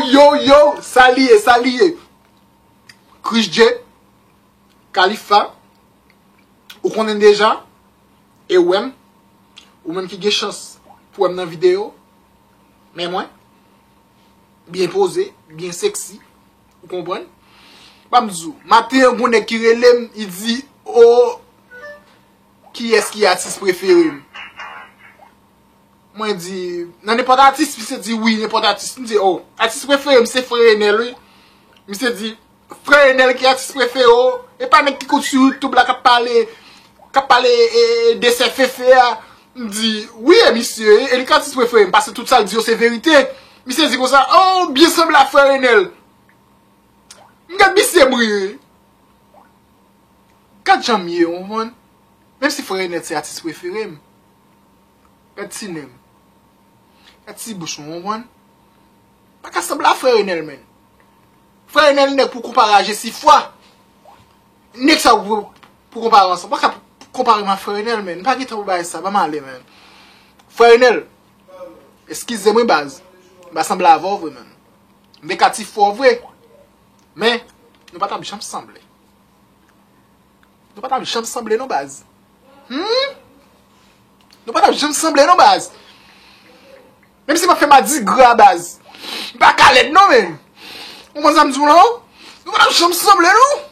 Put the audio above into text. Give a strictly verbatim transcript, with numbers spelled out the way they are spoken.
Yo, yo, sa li ye, sa li ye. Chris J, Khalifa, ou konnen deja, e ou menm, ou menm ki gen chans pou wè m nan videyo, men mwen, byen poze, byen seksi, ou konprann? Ban m di w, maten an, gon nèg ki rele m, li di, o, kiyès ki atis prefere m? Mwen di, nan nenpòt atis, misye di wi, nenpòt atis. M di, o, atis prefere m se Frè Enèl, wi. Misye di, Frè Enèl ki atis prefere w? E pa nèg ki kout sou YouTube la k ap pale, k ap pale e, de sè Fefe a? M di, wi, e misye, e li ki atis prefere m, paske tout sa l di yo se verite. Misye di konsa, o, byen sanble a Frè Enèl. M gad misye m ri. Gad jan m ye, w konprann? Menm si Frè Enèl se atis prefere m. Gad ti nen m. Gad ti bouch mwen, w konprann? Pa ka sanble a Frè Enèl, menn. Frè Enèl nèg pou konpare a Jesifwa. Nèg sa pou, pou konpare ansanm. Pa ka konpare m a Frè Enèl, menn. M pa gen tan pou bagay sa. Ban m ale, menn. Frè Enèl, eskize mwen, baz. M pa sanble avè w vre, menn. M vle ka ti fò vre. Men, nou pa t ap janm sanble. Nou pa t ap janm sanble non, baz. Hmm? Nou pa t ap janm sanble non, baz. Menm si m ap fè madigra, baz. M pa ka lèd non, menn. Ou konprann sa m di w la? Nou pa t ap janm sanble non.